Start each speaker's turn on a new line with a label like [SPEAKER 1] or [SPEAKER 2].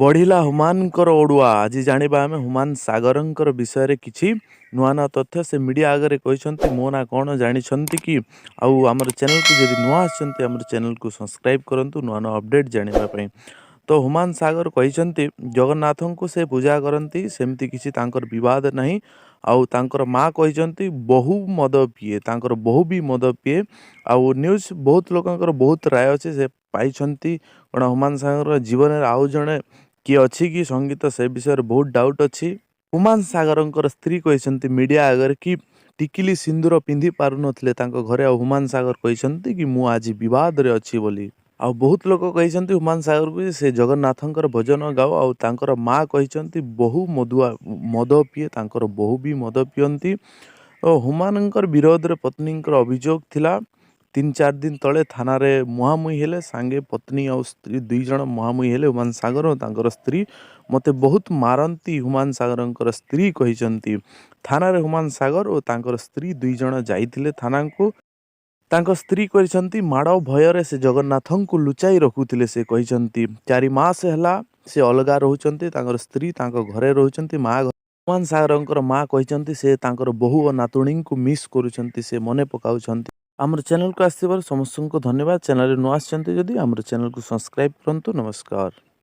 [SPEAKER 1] ବଢ଼ିଲା ହୁମାନଙ୍କର ଅଡ଼ୁଆ। ଆଜି ଜାଣିବା ଆମେ ହୁମାନ ସାଗରଙ୍କର ବିଷୟରେ କିଛି ନୂଆ ନୂଆ ତଥ୍ୟ। ସେ ମିଡ଼ିଆ ଆଗରେ କହିଛନ୍ତି, ମୋ ନାଁ କ'ଣ ଜାଣିଛନ୍ତି କି? ଆଉ ଆମର ଚ୍ୟାନେଲକୁ ଯଦି ନୂଆ ଆସିଛନ୍ତି, ଆମର ଚ୍ୟାନେଲକୁ ସବସ୍କ୍ରାଇବ୍ କରନ୍ତୁ ନୂଆ ନୂଆ ଅପଡ଼େଟ୍ ଜାଣିବା ପାଇଁ। ତ ହୁମାନ ସାଗର କହିଛନ୍ତି, ଜଗନ୍ନାଥଙ୍କୁ ସେ ପୂଜା କରନ୍ତି, ସେମିତି କିଛି ତାଙ୍କର ବିବାଦ ନାହିଁ। ଆଉ ତାଙ୍କର ମା କହିଛନ୍ତି, ବୋହୂ ମଦ ପିଏ, ତାଙ୍କର ବୋହୂ ବି ମଦ ପିଏ। ଆଉ ନ୍ୟୁଜ୍ ବହୁତ ଲୋକଙ୍କର ବହୁତ ରାୟ ଅଛି। ସେ ପାଇଛନ୍ତି କ'ଣ, ହୁମାନ ସାଗର ଜୀବନରେ ଆଉ ଜଣେ କିଏ ଅଛି କି ସଙ୍ଗୀତ, ସେ ବିଷୟରେ ବହୁତ ଡାଉଟ୍ ଅଛି। ହୁମାନ ସାଗରଙ୍କର ସ୍ତ୍ରୀ କହିଛନ୍ତି ମିଡ଼ିଆ ଆଗରେ କି ଟିକିଲି ସିନ୍ଦୁର ପିନ୍ଧି ପାରୁନଥିଲେ ତାଙ୍କ ଘରେ। ଆଉ ହୁମାନ ସାଗର କହିଛନ୍ତି କି ମୁଁ ଆଜି ବିବାଦରେ ଅଛି ବୋଲି। ଆଉ ବହୁତ ଲୋକ କହିଛନ୍ତି ହୁମାନ ସାଗରକୁ ଯେ ସେ ଜଗନ୍ନାଥଙ୍କର ଭଜନ ଗାଉ। ଆଉ ତାଙ୍କର ମା କହିଛନ୍ତି, ବୋହୂ ମଦୁଆ, ମଦ ପିଏ, ତାଙ୍କର ବୋହୂ ବି ମଦ ପିଅନ୍ତି। ଓ ହୁମାନଙ୍କର ବିରୋଧରେ ପତ୍ନୀଙ୍କର ଅଭିଯୋଗ ଥିଲା। 3-4 ଦିନ ତଳେ ଥାନାରେ ମୁହାଁମୁହିଁ ହେଲେ ସାଙ୍ଗେ, ପତ୍ନୀ ଆଉ ସ୍ତ୍ରୀ 2 ଜଣ ମୁହାଁମୁହିଁ ହେଲେ ହୁମାନ ସାଗର ଓ ତାଙ୍କର ସ୍ତ୍ରୀ। ମୋତେ ବହୁତ ମାରନ୍ତି, ହୁମାନ ସାଗରଙ୍କର ସ୍ତ୍ରୀ କହିଛନ୍ତି। ଥାନାରେ ହୁମାନ ସାଗର ଓ ତାଙ୍କର ସ୍ତ୍ରୀ 2 ଜଣ ଯାଇଥିଲେ ଥାନାକୁ। ତାଙ୍କ ସ୍ତ୍ରୀ କହିଛନ୍ତି, ମାଡ଼ ଭୟରେ ସେ ଜଗନ୍ନାଥଙ୍କୁ ଲୁଚାଇ ରଖୁଥିଲେ। ସେ କହିଛନ୍ତି, 4 ମାସ ହେଲା ସେ ଅଲଗା ରହୁଛନ୍ତି, ତାଙ୍କର ସ୍ତ୍ରୀ ତାଙ୍କ ଘରେ ରହୁଛନ୍ତି, ମା। ହୁମାନ ସାଗରଙ୍କର ମା କହିଛନ୍ତି, ସେ ତାଙ୍କର ବୋହୂ ଓ ନାତୁଣୀଙ୍କୁ ମିସ୍ କରୁଛନ୍ତି, ସେ ମନେ ପକାଉଛନ୍ତି। ଆମର ଚ୍ୟାନେଲକୁ ଆସିଥିବାରୁ ସମସ୍ତଙ୍କୁ ଧନ୍ୟବାଦ। ଚ୍ୟାନେଲରେ ନୂଆ ଆସିଛନ୍ତି ଯଦି, ଆମର ଚ୍ୟାନେଲକୁ ସବସ୍କ୍ରାଇବ୍ କରନ୍ତୁ। ନମସ୍କାର।